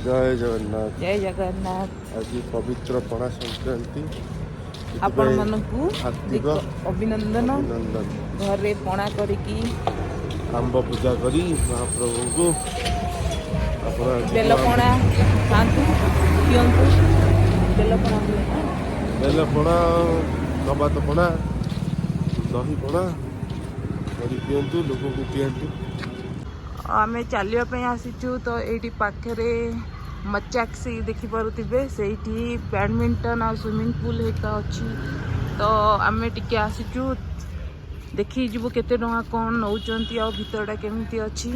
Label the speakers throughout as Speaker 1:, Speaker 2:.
Speaker 1: ଜୟ ଜଗନ୍ନାଥ।
Speaker 2: ଜୟ ଜଗନ୍ନାଥ।
Speaker 1: ଆଜି ପବିତ୍ର ପଣା ସଂକ୍ରାନ୍ତି, ସେଥିପାଇଁ
Speaker 2: ଆପଣମାନଙ୍କୁ
Speaker 1: ହାର୍ଦ୍ଦିକ
Speaker 2: ଅଭିନନ୍ଦନ।
Speaker 1: ଅଭିନନ୍ଦନ।
Speaker 2: ଘରେ ପଣା କରିକି
Speaker 1: ଆମ୍ବ ପୂଜା କରି ମହାପ୍ରଭୁଙ୍କୁ ଆପଣ ଆଜି
Speaker 2: ବେଲ ପଣା ଖାଆନ୍ତୁ, ପିଅନ୍ତୁ। ବେଲ ପଣା ହୁଏ ନା?
Speaker 1: ବେଲ ପଣା, ନବାତ ପଣା, ଦହି ପଣା କରି ପିଅନ୍ତୁ, ଲୋକଙ୍କୁ ପିଅନ୍ତୁ।
Speaker 2: ଆମେ ଚାଲିବା ପାଇଁ ଆସିଛୁ, ତ ଏଇଠି ପାଖରେ ମଚାକ୍ସି ଦେଖିପାରୁଥିବେ, ସେଇଠି ବ୍ୟାଡ଼ମିଣ୍ଟନ ଆଉ ସୁଇମିଂ ପୁଲ୍ ହେଇକା ଅଛି। ତ ଆମେ ଟିକେ ଆସିଛୁ, ଦେଖିକି ଯିବୁ କେତେ ଟଙ୍କା କ'ଣ ନେଉଛନ୍ତି ଆଉ ଭିତରଟା କେମିତି ଅଛି।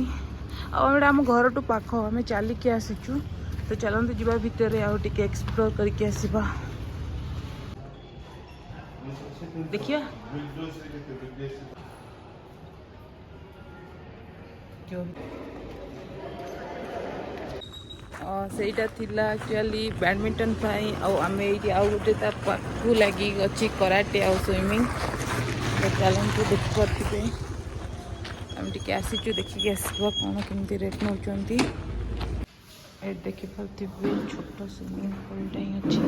Speaker 2: ଆଉ ଏଇଟା ଆମ ଘରଠୁ ପାଖ, ଆମେ ଚାଲିକି ଆସିଛୁ। ତ ଚାଲନ୍ତୁ ଯିବା ଭିତରେ ଆଉ ଟିକେ ଏକ୍ସପ୍ଲୋର କରିକି ଆସିବା, ଦେଖିବା। ସେଇଟା ଥିଲା ଆକ୍ଚୁଆଲି ବ୍ୟାଡ଼ମିଣ୍ଟନ ପାଇଁ। ଆଉ ଆମେ ଏଇଠି ଆଉ ଗୋଟେ ତା ପାଖକୁ ଲାଗି ଅଛି କରାଟେ ଆଉ ସୁଇମିଂ। ତ ଚାଲନ୍ତୁ, ଦେଖିପାରୁଥିବେ, ଆମେ ଟିକେ ଆସିଛୁ, ଦେଖିକି ଆସିବା କ'ଣ କେମିତି ରେଟ୍ ନେଉଛନ୍ତି। ଏଇଠି ଦେଖିପାରୁଥିବେ, ଛୋଟ ସୁଇମିଂ ପୁଲ୍ଟା ହିଁ ଅଛି।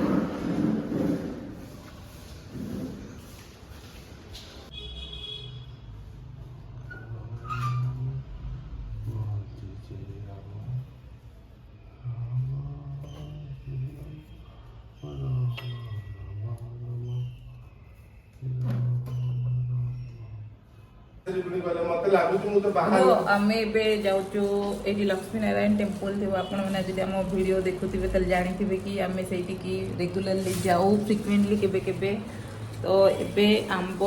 Speaker 1: ମତେ ଲାଗୁଛି ମୁଁ ତ
Speaker 2: ତ
Speaker 1: ବାହାରେ।
Speaker 2: ଆମେ ଏବେ ଯାଉଛୁ, ଏଇଠି ଲକ୍ଷ୍ମୀ ନାରାୟଣ ଟେମ୍ପଲ୍ ଥିବ। ଆପଣମାନେ ଯଦି ଆମ ଭିଡ଼ିଓ ଦେଖୁଥିବେ, ତାହେଲେ ଜାଣିଥିବେ କି ଆମେ ସେଇଠିକି ରେଗୁଲାରଲି ଯାଉ, ଫ୍ରିକ୍ୱେଣ୍ଟଲି କେବେ କେବେ। ତ ଏବେ ଆମ୍ବ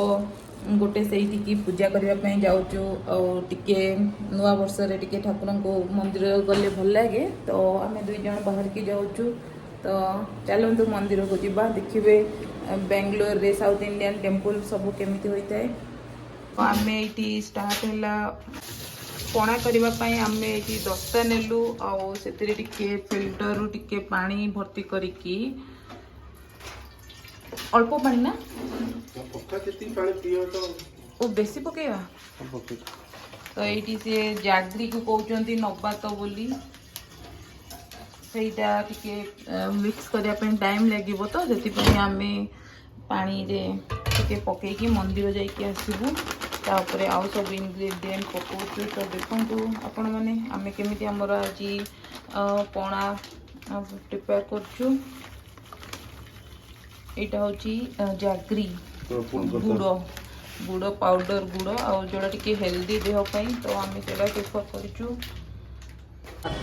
Speaker 2: ଗୋଟେ ସେଇଠିକି ପୂଜା କରିବା ପାଇଁ ଯାଉଛୁ। ଆଉ ଟିକେ ନୂଆ ବର୍ଷରେ ଟିକେ ଠାକୁରଙ୍କୁ ମନ୍ଦିର ଗଲେ ଭଲ ଲାଗେ। ତ ଆମେ ଦୁଇ ଜଣ ବାହାରିକି ଯାଉଛୁ। ତ ଚାଲନ୍ତୁ ମନ୍ଦିରକୁ ଯିବା, ଦେଖିବେ ବାଙ୍ଗାଲୋରରେ ସାଉଥ୍ ଇଣ୍ଡିଆନ୍ ଟେମ୍ପଲ୍ ସବୁ କେମିତି ହୋଇଥାଏ। ଆମେ ଏଇଠି ଷ୍ଟାର୍ଟ ହେଲା ପଣା କରିବା ପାଇଁ। ଆମେ ଏଇଠି ଦସ୍ତା ନେଲୁ ଆଉ ସେଥିରେ ଟିକେ ଫିଲ୍ଟରରୁ ଟିକେ ପାଣି ଭର୍ତ୍ତି କରିକି, ଅଳ୍ପ ପାଣି ନା?
Speaker 1: ପକା, ଯେତିକି ପାଣି ପିଅ ତ।
Speaker 2: ଓ, ବେଶୀ ପକେଇବା?
Speaker 1: ପକେଇ।
Speaker 2: ତ ଏଇଠି ସିଏ ଜାଗ୍ରୀକୁ କହୁଛନ୍ତି ନବାତ ବୋଲି। ସେଇଟା ଟିକେ ମିକ୍ସ କରିବା ପାଇଁ ଟାଇମ୍ ଲାଗିବ, ତ ସେଥିପାଇଁ ଆମେ ପାଣିରେ ଟିକେ ପକେଇକି ମନ୍ଦିର ଯାଇକି ଆସିବୁ। ତାପରେ ଆଉ ସବୁ ଇନଗ୍ରେଡ଼ିଏଣ୍ଟ ପକାଉଛୁ। ତ ଦେଖନ୍ତୁ ଆପଣମାନେ, ଆମେ କେମିତି ଆମର ଆଜି ପଣା ପ୍ରିପେୟାର କରୁଛୁ। ଏଇଟା ହେଉଛି ଜାଗ୍ରୀ, ଗୁଡ଼, ଗୁଡ଼ ପାଉଡ଼ର, ଗୁଡ଼, ଆଉ ଯେଉଁଟା ଟିକେ ହେଲ୍ଦି ଦେହ ପାଇଁ, ତ ଆମେ ସେଇଟା ପ୍ରିଫର କରିଛୁ।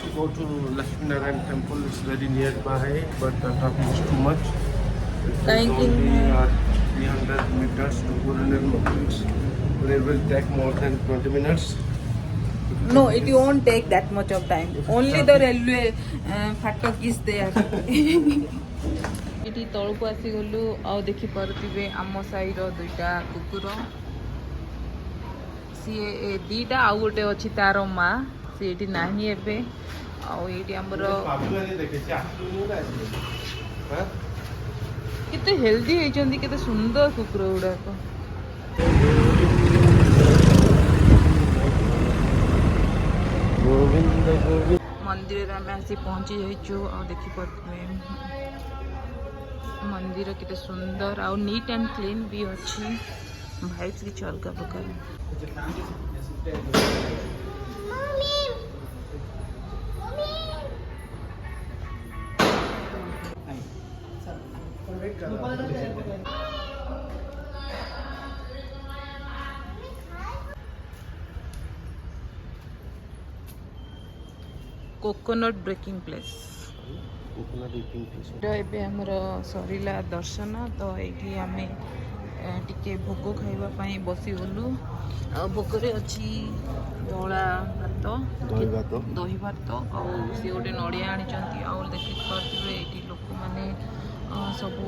Speaker 1: To go to Lakshmi Narayan temple is very nearby, but the traffic is too much. It is
Speaker 2: Thank you.
Speaker 1: only 300 meters to 400 meters, but it will take more than 20 minutes.
Speaker 2: No, it won't take that much of time. Only the railway phatak is there. ଏଠି ତଳକୁ ଆସିଗଲୁ ଆଉ ଦେଖିପାରୁଥିବେ ଆମ ସାହିର ଦୁଇଟା କୁକୁର। ସିଏ ଏ ଦିଟା, ଆଉ ଗୋଟେ ଅଛି ତାର ମା, ସିଏ ଏଠି ନାହିଁ ଏବେ। ଆଉ ଏଇଠି ଆମର
Speaker 1: ହଁ?
Speaker 2: କେତେ ହେଲ୍ଦି ହେଇଛନ୍ତି, କେତେ ସୁନ୍ଦର କୁକୁର ଗୁଡାକ।
Speaker 1: ଗୋବିନ୍ଦ ଗୋବିନ୍ଦ।
Speaker 2: ମନ୍ଦିରରେ ଆମେ ଆସି ପହଞ୍ଚି ଯାଇଛୁ ଆଉ ଦେଖିପାରୁଥିବେ ମନ୍ଦିର କେତେ ସୁନ୍ଦର ଆଉ ନିଟ୍ ଆଣ୍ଡ କ୍ଲିନ୍ ବି ଅଛି। ଭାଇବ୍ସ କିଛି ଅଲଗା ପ୍ରକାର। Coconut breaking place.
Speaker 1: Coconut eating place.
Speaker 2: ତ ଏବେ ଆମର ସରିଲା ଦର୍ଶନ। ତ ଏଇଠି ଆମେ ଟିକେ ଭୋଗ ଖାଇବା ପାଇଁ ବସିଗଲୁ। ଆଉ ଭୋଗରେ ଅଛି ଧଳା ଭାତ,
Speaker 1: ଦହି ଭାତ।
Speaker 2: ଦହି ଭାତ, ଆଉ ସିଏ ଗୋଟେ ନଡ଼ିଆ ଆଣିଛନ୍ତି। ଆଉ ଦେଖିପାରୁଥିବେ ଏଇଠି ଲୋକମାନେ ସବୁ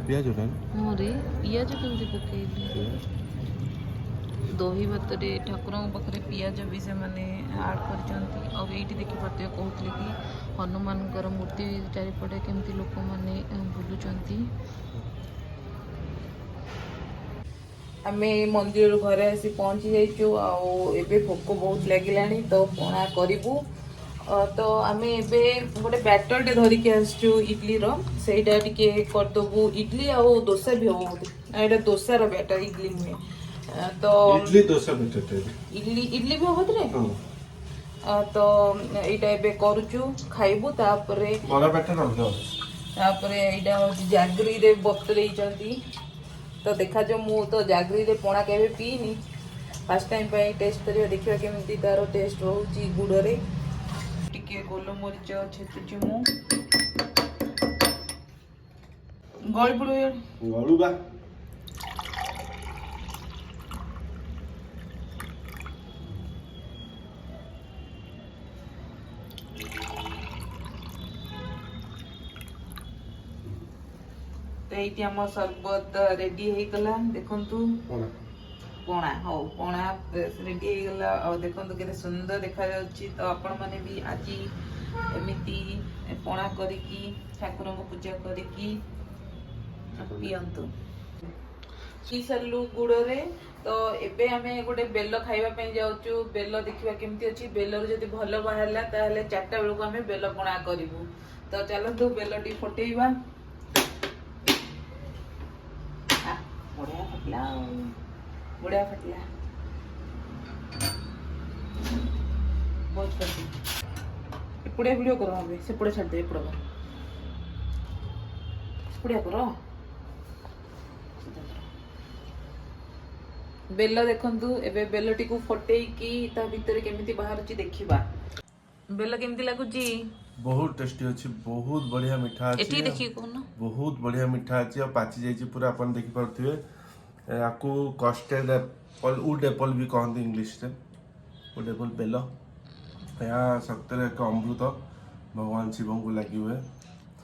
Speaker 1: ପିଆଜ ନା?
Speaker 2: ହଁ ରେ, ପିଆଜ କେମିତି ପକେଇଲେ ଦହି ଭାତରେ? ଠାକୁରଙ୍କ ପାଖରେ ପିଆଜ ବି ସେମାନେ ଆଡ଼୍ କରିଛନ୍ତି। ଆଉ ଏଇଠି ଦେଖିପାରୁଥିବେ, କହୁଥିଲେ କି ହନୁମାନଙ୍କର ମୂର୍ତ୍ତି ଚାରିପଟେ କେମିତି ଲୋକମାନେ ବୁଲୁଛନ୍ତି। ଆମେ ମନ୍ଦିରରୁ ଘରେ ଆସି ପହଞ୍ଚି ଯାଇଛୁ ଆଉ ଏବେ ଭୋକ ବହୁତ ଲାଗିଲାଣି, ତ ପଣା କରିବୁ। ତ ଆମେ ଏବେ ଗୋଟେ ବ୍ୟାଟରଟେ ଧରିକି ଆସିଛୁ ଇଡଲିର, ସେଇଟା ଟିକେ କରିଦେବୁ। ଇଡଲି ଆଉ ଦୋସା ବି ହବ ବୋଧେ। ନା, ଏଇଟା ଦୋସାର ବ୍ୟାଟର, ଇଡଲି ନୁହେଁ। ତ
Speaker 1: ଇଡଲି ଦୋସା ବେଟର।
Speaker 2: ଇଡଲି, ଇଡଲି ବି ହବ ଏଥିରେ।
Speaker 1: ହଁ।
Speaker 2: ତ ଏଇଟା ଏବେ କରୁଛୁ, ଖାଇବୁ ତାପରେ।
Speaker 1: ବରା ବ୍ୟାଟର ଅଲଗା ଅଛି।
Speaker 2: ତାପରେ ଏଇଟା ହଉଛି ଜାଗରିରେ ବତୁରେଇଛନ୍ତି, ତ ଦେଖାଯାଉ। ମୁଁ ତ ଜାଗରିରେ ପଣା କେବେ ପିଇନି, ଫାର୍ଷ୍ଟ ଟାଇମ୍ ପାଇଁ ଟେଷ୍ଟ କରିବା, ଦେଖିବା କେମିତି ତାର ଟେଷ୍ଟ ରହୁଛି। ଗୁଡ଼ରେ ଟିକେ ଗୋଲମରିଚ ଛେଚୁଛି ମୁଁ। ଗଳି ପଡ଼ିବ ଇଆଡ଼େ।
Speaker 1: ଗଳୁବା।
Speaker 2: ତ ଏଇଠି ଆମ ସରବତ ରେଡି ହେଇଗଲା, ଦେଖନ୍ତୁ।
Speaker 1: ପଣା।
Speaker 2: ପଣା, ହଉ, ପଣା ରେଡି ହେଇଗଲା। ଆଉ ଦେଖନ୍ତୁ କେତେ ସୁନ୍ଦର ଦେଖାଯାଉଛି। ତ ଆପଣମାନେ ବି ଆଜି ଏମିତି ପଣା କରିକି, ଠାକୁରଙ୍କୁ ପୂଜା କରିକି ପିଅନ୍ତୁ। ପିଇ ସାରିଲୁ ଗୁଡ଼ରେ, ତ ଏବେ ଆମେ ଗୋଟେ ବେଲ ଖାଇବା ପାଇଁ ଯାଉଛୁ। ବେଲ ଦେଖିବା କେମିତି ଅଛି। ବେଲରୁ ଯଦି ଭଲ ବାହାରିଲା, ତାହେଲେ 4ଟା ବେଳକୁ ଆମେ ବେଲ ପଣା କରିବୁ। ତ ଚାଲନ୍ତୁ, ବେଲଟି ଫଟେଇବା। ବଢିଆ ଫାଟିଲା, ଆଉ ବଢିଆ ଫାଟିଲା, ବହୁତ ଫାଟିଲା। ଏପଟିଆ ଭିଡ଼ିଓ କର ଏବେ, ସେପଟେ ଛାଡ଼ିଦେ, ଏପଟେ କର, ସେପଟିଆ କର, ସିଧା କର। ବେଲ ଦେଖନ୍ତୁ, ଏବେ ବେଲଟିକୁ ଫଟେଇକି ତା ଭିତରେ କେମିତି ବାହାରୁଛି ଦେଖିବା। ବେଲ କେମିତି ଲାଗୁଛି?
Speaker 1: ବହୁତ ଟେଷ୍ଟି ଅଛି, ବହୁତ ବଢିଆ ମିଠା ଅଛି।
Speaker 2: ଏଠି ଦେଖିକି କହୁନ।
Speaker 1: ବହୁତ ବଢିଆ ମିଠା ଅଛି ଆଉ ପାଚି ଯାଇଛି ପୁରା, ଆପଣ ଦେଖିପାରୁଥିବେ। ୟାକୁ କଷ୍ଟେଡ ଆପଲ, ଉଡ୍ ଆପଲ ବି କହନ୍ତି ଇଂଲିଶରେ, ଉଡ୍ ଆପଲ ବେଲ। ଏହା ସତରେ ଏକ ଅମୃତ, ଭଗବାନ ଶିବଙ୍କୁ ଲାଗି ହୁଏ।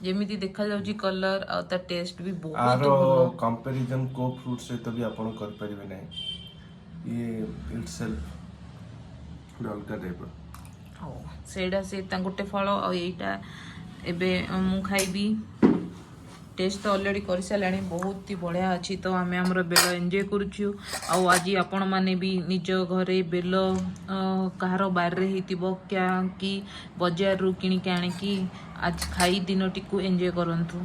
Speaker 2: ଯେମିତି ଦେଖାଯାଉଛି କଲର ଆଉ ତା ଟେଷ୍ଟ ବି ବହୁତ
Speaker 1: ଆର
Speaker 2: ଭଲ।
Speaker 1: କମ୍ପାରିଜନ କୋଉ ଫ୍ରୁଟ୍ ସହିତ ବି ଆପଣ କରିପାରିବେ ନାହିଁ। ଇଏ ଇଟସେଲ୍ଫ ଅଲଗା ଟାଇପ୍ର।
Speaker 2: ହଉ, ସେଇଟା ସେ ତା ଗୋଟେ ଫଳ ଆଉ ଏଇଟା ଏବେ ମୁଁ ଖାଇବି। ଟେଷ୍ଟ ତ ଅଲରେଡ଼ି କରିସାରିଲାଣି, ବହୁତ ହି ବଢ଼ିଆ ଅଛି। ତ ଆମେ ଆମର ବେଲ ଏନ୍ଜୟ କରୁଛୁ। ଆଉ ଆଜି ଆପଣମାନେ ବି ନିଜ ଘରେ ବେଲ, କାହାର ବାରିରେ ହେଇଥିବ କି ବଜାରରୁ କିଣିକି ଆଣିକି ଆଜି ଖାଇ ଦିନଟିକୁ ଏନ୍ଜୟ କରନ୍ତୁ।